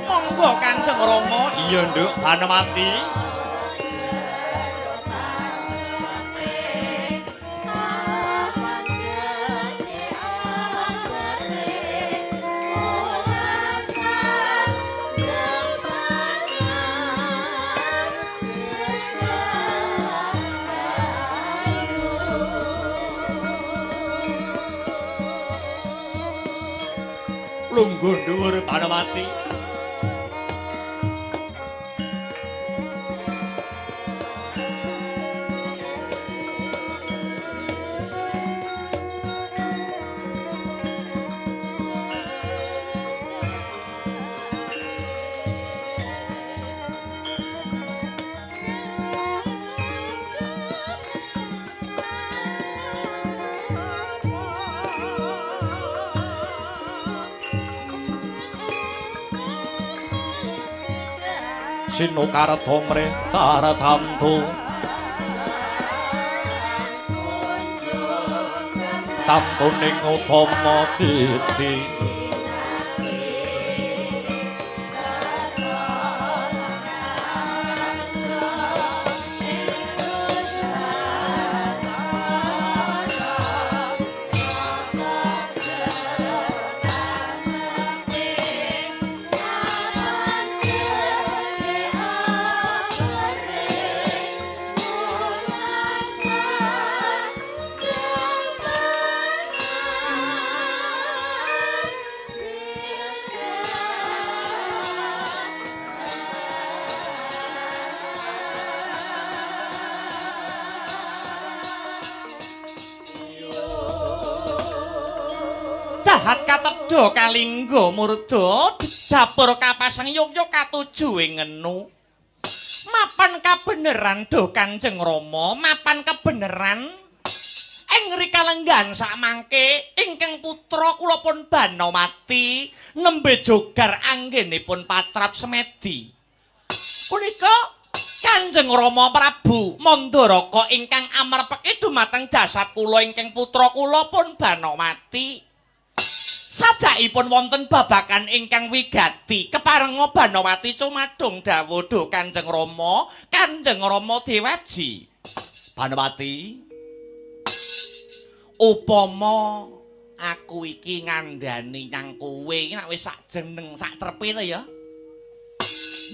Monggo Kanjeng Rama. Iya, Nduk, Banowati. Lungguh dhuwur Banowati. Sinukarta mrih taratamtu tamtuning utama titi. Dahat katedha kalingga murda dapur kapasang yogya katuju ing ngenu. Mapan kabeneran duh Kanjeng Rama, mapan kebeneran ing rikalenggan sakmangke ingkang putra kula pun Banowati nembe jogar anggenipun patrap semedi. Punika Kanjeng Rama Prabu Mandaraka ingkang amerpeki dumateng jasad kula ingkang putra kula pun Banowati. Sajakipun wonten babagan ingkang wigati keparenga Banowati cumadung dawuh duh Kanjeng Rama, Kanjeng Rama Dewaji. Banowati, upama aku iki ngandani nyang kowe iki nek wis sak jeneng sak trepe to ya.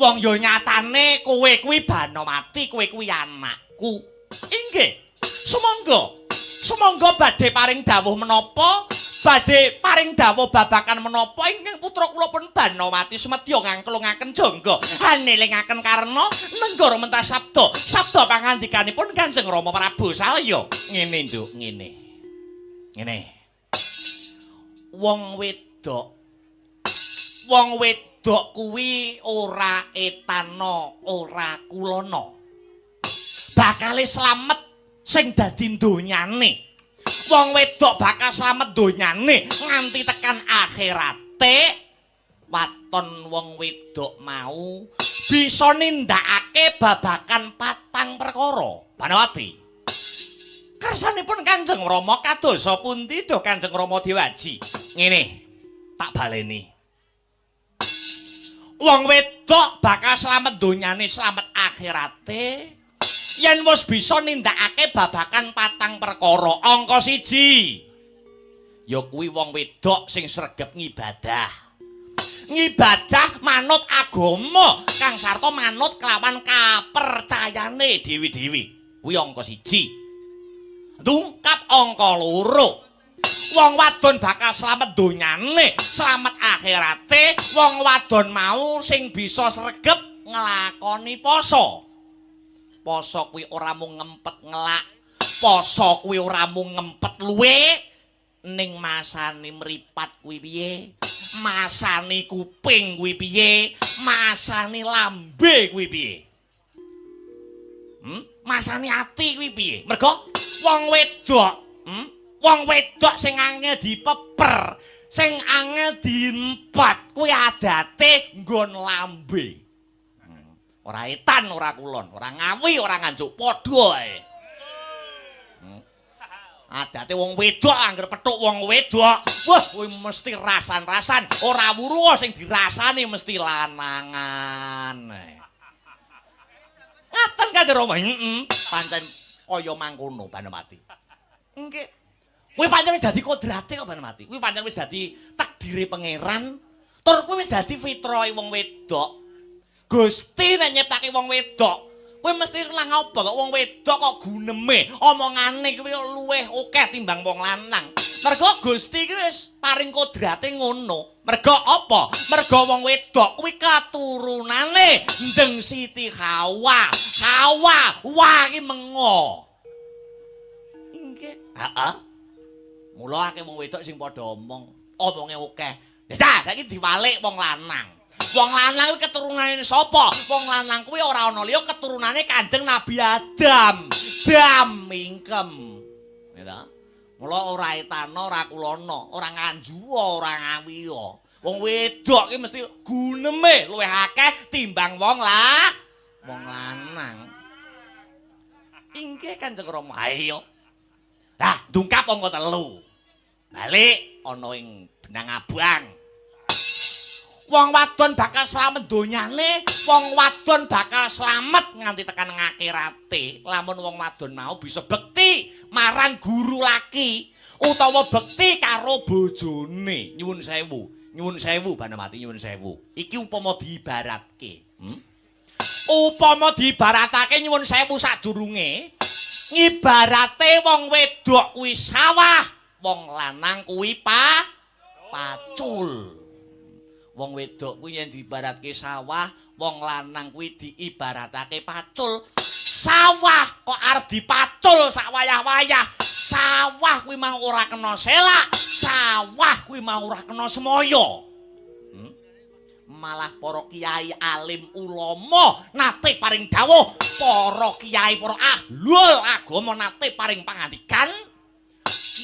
Wong ya nyatane kowe kuwi Banowati, kowe kuwi anakku. Inggih. Sumangga. Sumangga badhe paring dawuh menapa? Badhe paring dawuh babagan menapa ingkang putra kula pun Banowati sumedya ngangklungaken jangga hanelingaken karna nenggara mentas sabda sabda pangandikanipun Kanjeng Rama Prabu Salya. Ngene, Nduk, ngene. Ngene. Wong wedok wong wedok kuwi ora etana, ora kulana. Bakale slamet sing dadi donyane. Wong wedok bakal slamet donyane nganti tekan akhirate. Waton wong wedok mau bisa nindakake babagan patang perkara. Banowati, kersanipun Kanjeng Rama kadosa pundi duh Kanjeng Rama Dewaji? Ngene, tak baleni. Wong wedok bakal slamet donyane, slamet akhirate yen wis bisa nindakake babagan patang perkara. Angka 1 ya kuwi wong wedok sing sregep ngibadah. Ngibadah manut agama kang sarta manut kelawan kapercayane dewi-dewi. Kuwi angka 1. Dungkap angka 2. Wong wadon bakal slamet donyane, slamet akhirate. Wong wadon mau sing bisa sregep nglakoni poso. Poso kuwi ora mung ngempet ngelak, poso kuwi ora mung ngempet luwe, ning masane mripat kuwi piye, masane kuping kuwi piye, masane lambe kuwi piye, masane ati kuwi piye. Mergo wong wedok, wong wedok sing angel dipeper, sing angel diempat kuwi adate nggon lambe. Ora etan, ora kulon, ora Ngawi, ora Nganjuk, padha ae. Adate wong wedok angger petuk wong wedok, wah kuwi mesti rasan-rasan, ora wuruh sing dirasani mesti lanangan. Ngaten Kanjeng Rama, heeh, pancen kaya mangkono Banumati. Nggih. Kuwi pancen wis dadi kodrate kok Banumati. Kuwi pancen wis dadi takdire pangeran, tur kuwi wis dadi fitrahe wong wedok. Gusti nek nyiptake wong wedok, kuwi mesti lang apa kok wong wedok kok guneme, omongane kuwi luwih akeh timbang wong lanang. Mergo Gusti iki wis paring kodrate ngono. Mergo apa? Mergo wong wedok kuwi keturunane Ndeng Siti Hawa. Hawa, wa iki mengo. Nggih. Heeh. Mula akeh wong wedok sing padha omong, omonge akeh. Ya saiki diwalik wong lanang. Wong lanang kuwi keturunane sapa? Wong lanang kuwi ora ana liya keturunane Kanjeng Nabi Adam. Dam mingkem. Ya ta? Mula ora etana, ora kulana, ora nganjuwa, ora ngawiya. Wong wedok ki mesti guneme luwih akeh timbang wong lah, wong lanang. Inggih Kanjeng Rama. Ayo. Lah, ndungkap angka 3. Balik ana ing benang abang. Wong wadon bakal slamet donyane, wong wadon bakal slamet nganti tekan ngakhirate. Lamun wong wadon mau bisa bekti marang guru laki utawa bekti karo bojone. Nyuwun sewu, nyuwun sewu Banamati, nyuwun sewu. Iki upama diibaratke. Upama diibaratake nyuwun sewu sadurunge, ngibarate wong wedok kuwi sawah, wong lanang kuwi pacul. Wong wedok kuwi yen diibaratke sawah, wong lanang kuwi diibaratake pacul. Sawah kok arep dipacul sak wayah-wayah. Sawah kuwi mau ora kena selak, sawah kuwi mau ora kena semaya. Malah para kiai alim ulama nate paring dawuh, para kiai para ahlul agama nate paring pangandikan,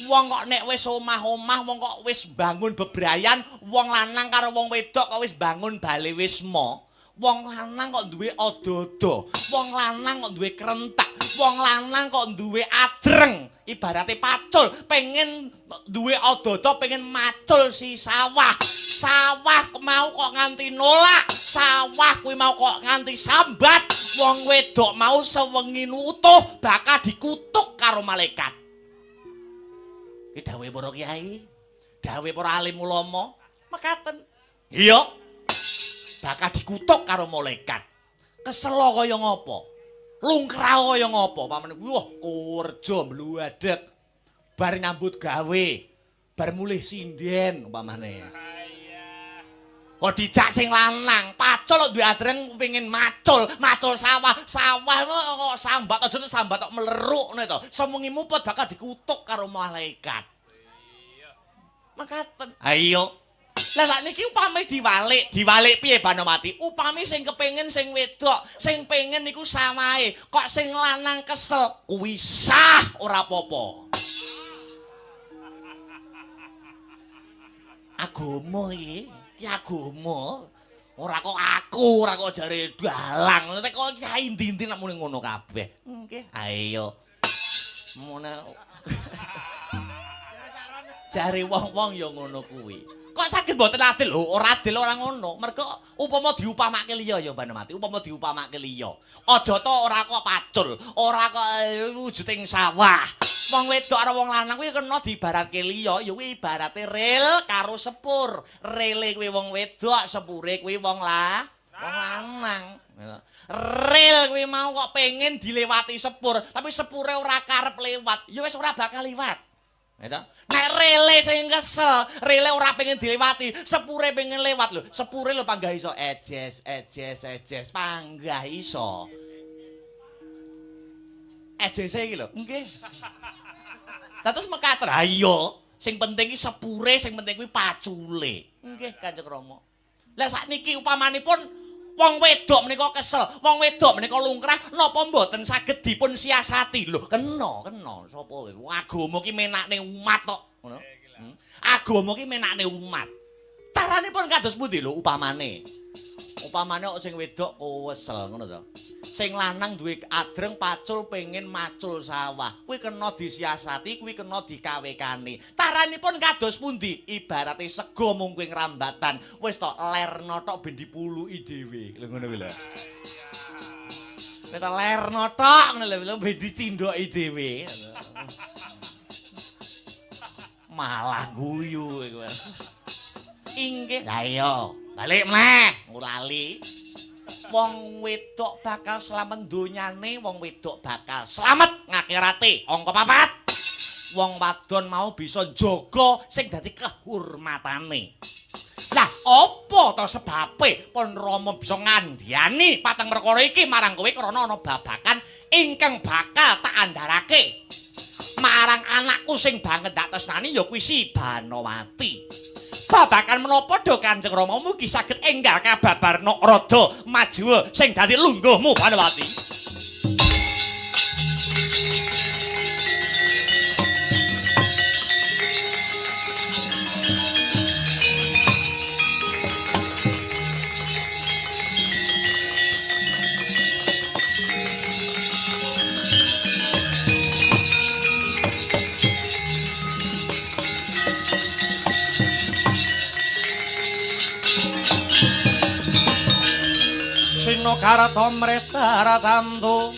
wong kok nek wis omah-omah, wong kok wis bangun bebrayan, wong lanang karo wong wedok kok wis bangun bale wisma. Wong lanang kok duwe ada-ada, wong lanang kok duwe krentek, wong lanang kok duwe adreng, ibarate pacul, pengen duwe ada-ada, pengen macul si sawah. Sawah mau kok nganti nolak, sawah kuwi mau kok nganti sambat, wong wedok mau sewengi utuh bakal dikutuk karo malaikat. Iki dawuhe para kiai, dawuhe para alim ulama, mekaten. Iya. Bakal dikutuk karo malaikat. Kesela kaya ngapa? Lungkrah kaya ngapa? Pamane wah kerja mbluadek. Bar nyambut gawe, bar mulih sinden umpamane. Kok dijak sing lanang, pacul kok duwe adreng pengin macul, macul sawah, sawah kok sambat aja sambat kok meleruk ngene to. Sewengi muput bakal dikutuk karo malaikat. Iya. Mekaten. Ha iya. Lah sakniki upami diwalik, diwalik piye Banowati? Upami sing kepengin sing wedok, sing pengen niku sawahe, kok sing lanang kesel, kuwi sah ora apa-apa. Agama iki, iki agama. Ora kok aku, ora kok jare dalang. Nek kok kiai ndi-ndi nek muni ngono kabeh. Nggih. Ayo. Mune jare wong-wong ya ngono kuwi. Kok saged mboten adil? Lho, ora adil ora ngono. Mergo upama diupamake liya ya Banowati, upama diupamake liya. Aja to ora kok pacul, ora kok wujuding sawah. Wong wedok karo wong lanang kuwi kena diibaratke liya, ya kuwi ibarate rel karo sepur. Rele kuwi wong wedok, sepure kuwi wong wong lanang. Rel kuwi mau kok pengen dilewati sepur, tapi sepure ora karep lewat, ya wis ora bakal liwat. Ya nek rele sing kesel, rele ora pengen dilewati, sepure pengen lewat lho. Sepure lho panggah iso ejes, ejes, ejes, panggah iso. Ejese iki lho. Nggih. Dados mekaten. Ha iya, sing penting iki sepure, sing penting kuwi pacule. Nggih, Kanjeng Rama. Lah sakniki upamanipun wong wedok menika kesel, wong wedok menika lungkrah, napa mboten saged dipun siasati? Lho, kena, kena. Sapa kowe? Agama ki menakne umat tok, ngono. Agama ki menakne umat. Caranipun kados pundi lho upamane? Upamane kok sing wedok kowesel ngono to. Sing lanang duwe adreng pacul pengen macul sawah. Kuwi kena disiasati, kuwi kena dikawekani. Caranipun kados pundi? Ibarate sego mung kuwi ngrambatan. Wis to lerno tok ben dipuluki dhewe. Lho ngono kuwi lho. Nek to lerno tok ngono lho ben dicindoki dhewe. Malah guyu kowe. Inggih. Lah iya, balik meneh, ngulali. Wong wedok bakal slamet donyane, wong wedok bakal slamet ngakhirate. Angka 4. Wong wadon mau bisa njaga sing dadi kehormatane. Lah, apa to sebabe pun Rama bisa ngandhani patang perkara iki marang kowe krana ana babakan ingkang bakal tak andharake marang anakku sing banget tak tresnani ya kuwi si Banowati. Babakan menapa do Kanjeng Rama mugi saged enggal kababarna rada maju sing dadi lungguhmu Banowati. Sinokarta mretara tamtu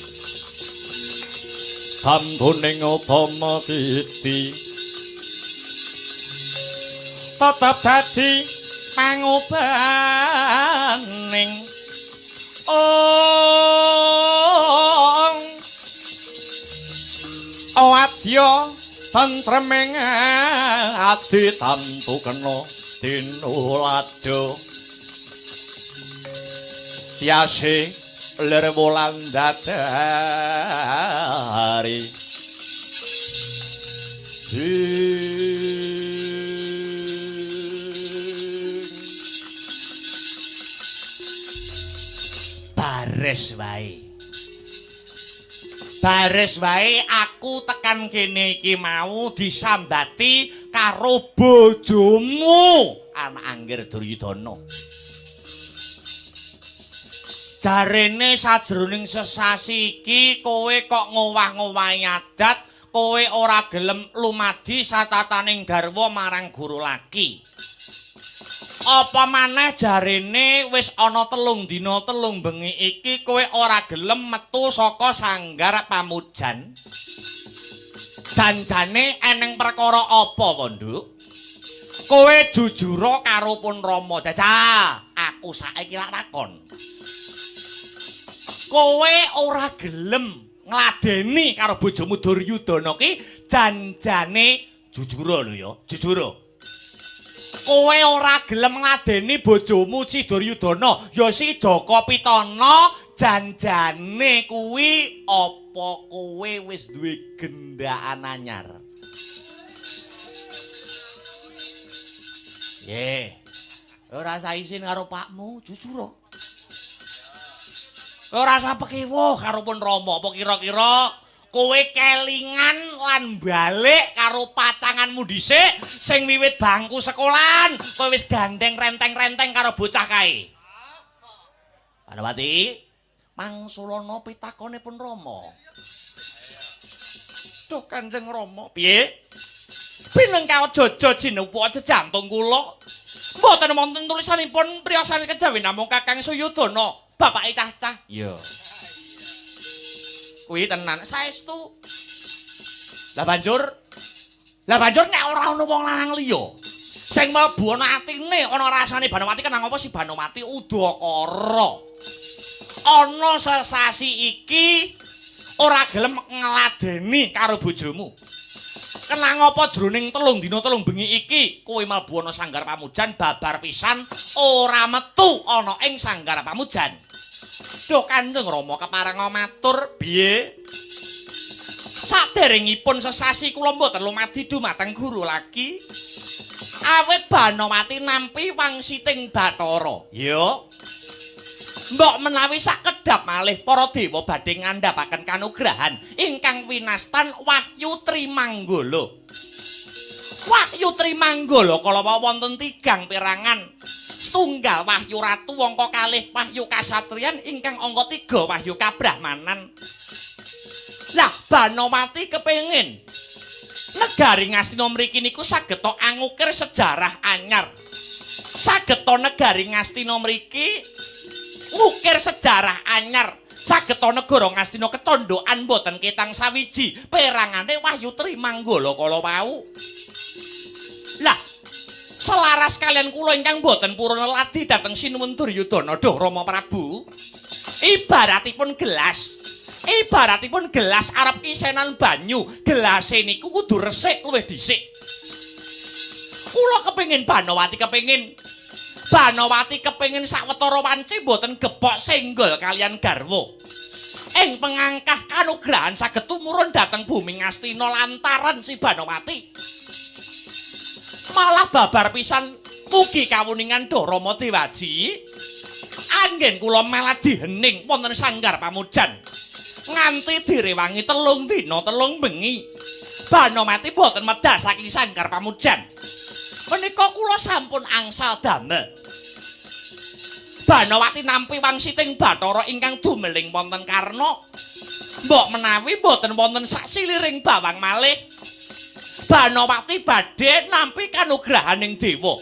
tamtuning utama titi tetep dadi pangobaning ong wadya tentreming ati tamtu kena tinulada tiase lir wulan dadari bares wae. Bares wae aku tekan kene iki mau disambati karo bojomu anak Anggir Duryudana. Jarene sajroning sesasi iki kowe kok ngowah-ngowahi adat, kowe ora gelem lumadi satataning garwa marang guru laki. Apa maneh jarene wis ana 3 dina 3 bengi iki kowe ora gelem metu saka sanggar pamujan. Janjane eneng perkara apa to, Nduk? Kowe jujura karo pun Rama. Jajal, aku saiki lak takon. Kowe ora gelem ngladeni karo bojomu Duryudana ki janjane jujura lho ya, jujura. Kowe ora gelem ngladeni bojomu si Duryudana, ya si Jaka Pitana, janjane kuwi apa kowe wis duwe gendaan anyar? Nggih. Ora usah isin karo pakmu, jujura. Ora usah pekiwuh karo pun Rama, apa kira-kira kowe kelingan lan balik karo pacanganmu dhisik sing wiwit bangku sekolahan, kowe wis gandeng renteng-renteng karo bocah kae. Banowati, mangsulana pitakone pun Rama. Duh Kanjeng Rama, piye? Pinengka aja jinewu aja jantung kula. Mboten wonten tulisanipun priyosan kejawi namung Kakang Suyudana. Bapake cah-cah. Iya. Kuwi tenan saestu. Lah banjur nek ora ana wong lanang liya sing mlebu ana atine ana rasane Banowati kenang apa si Banowati udakara. Ana sesasi iki ora gelem ngladeni karo bojomu. Kenang apa jroning 3 dina 3 bengi iki kowe mlebu ana sanggar pamujan babar pisan ora metu ana ing sanggar pamujan. Duh Kanjeng Rama kepareng matur piye? Saderengipun sesasi kula mboten lumadi dumateng guru lagi. Awit Banowati nampi wangsiting Bathara. Ya. Mbok menawi sakedhap malih para dewa badhe ngandhapaken kanugrahan ingkang winastan Wahyu Trimanggala. Wahyu Trimanggala kala wonten 3 perangan Setunggal wahyu ratu, angka kalih wahyu kasatriyan, ingkang angka 3 wahyu kabrahmanan. Lah Banowati kepengin negari Ngastina mriki niku sageta angukir sejarah anyar. Sageta negari Ngastina mriki ngukir sejarah anyar. Sageta negara Ngastina kecondokan boten ketang sawiji perangane wahyu Trimanggala kala wau. Lah selaras kalian kula ingkang boten purun ladi dhateng Sinuwun Duryudana duh Rama Prabu. Ibaratipun gelas. Ibaratipun gelas arep kisenan banyu, gelase niku kudu resik luwih dhisik. Kula kepengin Banowati kepengin Banowati kepengin sawetara wanci boten gepok senggol kalian garwa. Ing pengangkah kanugrahan saged tumurun dhateng bumi Ngastina lantaran si Banowati. Malah babar pisan mugi kawuningan duh Rama Dewaji. Anggen kula meladi hening wonten sanggar pamujan. Nganti direwangi 3 dina 3 bengi. Banowati boten medal saking sanggar pamujan. Menika kula sampun angsal damel. Banowati nampi wangsiting Bathara ingkang dumeling wonten Karna. Mbok menawi boten wonten saksiliring bawang malih. Banowati badhe nampi kanugrahaning dewa.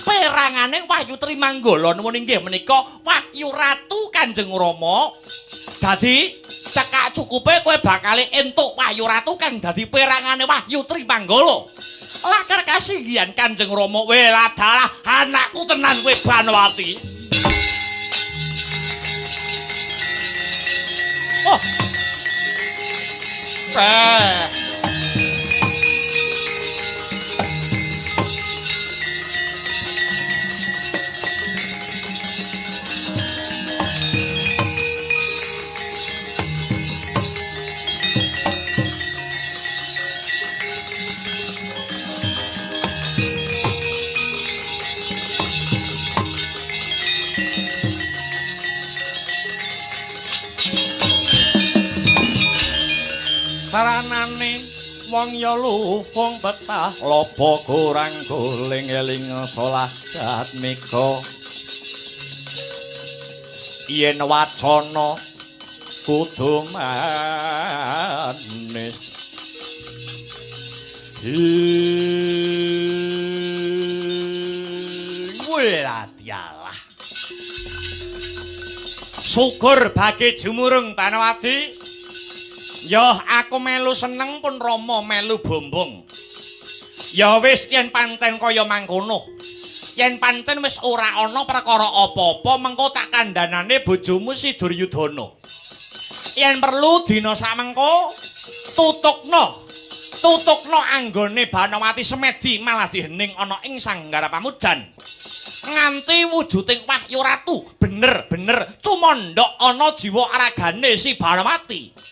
Peranganing wahyu Trimanggala nuwun inggih menika wahyu ratu Kanjeng Rama. Dadi cekak cukupe kowe bakal entuk wahyu ratu kang dadi perangane wahyu Trimanggala. Lakar kasinggihan Kanjeng Rama, weladalah anakku tenan kowe Banowati. Oh. Saranane wong ya luwung betah lopo kurang guling eling solah jatmika yen wacana kudu manis weladialah. Syukur bagi jumurung Banowati. Yoh aku melu seneng pun Rama melu bombong. Ya wis yen pancen kaya mangkono. Yen pancen wis ora ana perkara apa-apa mengko tak kandhanane bojomu si Duryudana. Yen perlu dina samengko tutukno. Tutukno anggone Banowati semedi malah dihening ana ing sanggar pamujan. Nganti wujuding wahyu ratu bener-bener cumandhak ana jiwa aragane si Banowati.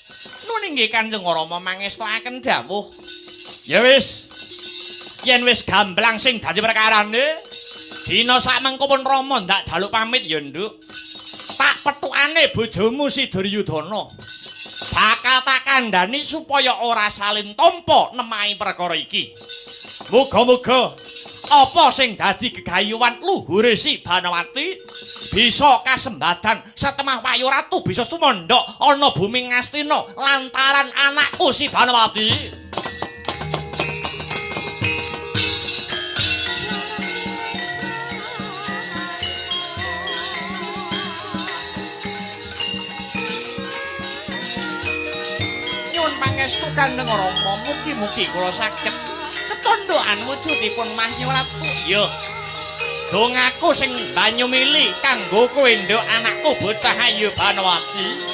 Nun inggih Kanjeng Rama mangestokaken dawuh. Ya wis. Yen wis gamblang sing dadi perkarane, dina samengko pun Rama ndak jaluk pamit ya, Nduk. Tak petukane bojomu si Duryudana. Bakal tak kandhani supaya ora salin tampa nemahi perkara iki. Muga-muga apa sing dadi gegayuhan luhure si Banowati bisa kasembadan satemah wahyu ratu bisa sumandhak ana bumi Ngastina lantaran anakku si Banowati. Nyuwun pangestu Kanjeng Rama, mugi-mugi kula saged ketondokan wujudipun wahyu ratu. Yo. Dongaku sing banyu mili kanggo kowe nduk anakku bocah ayu Banowati.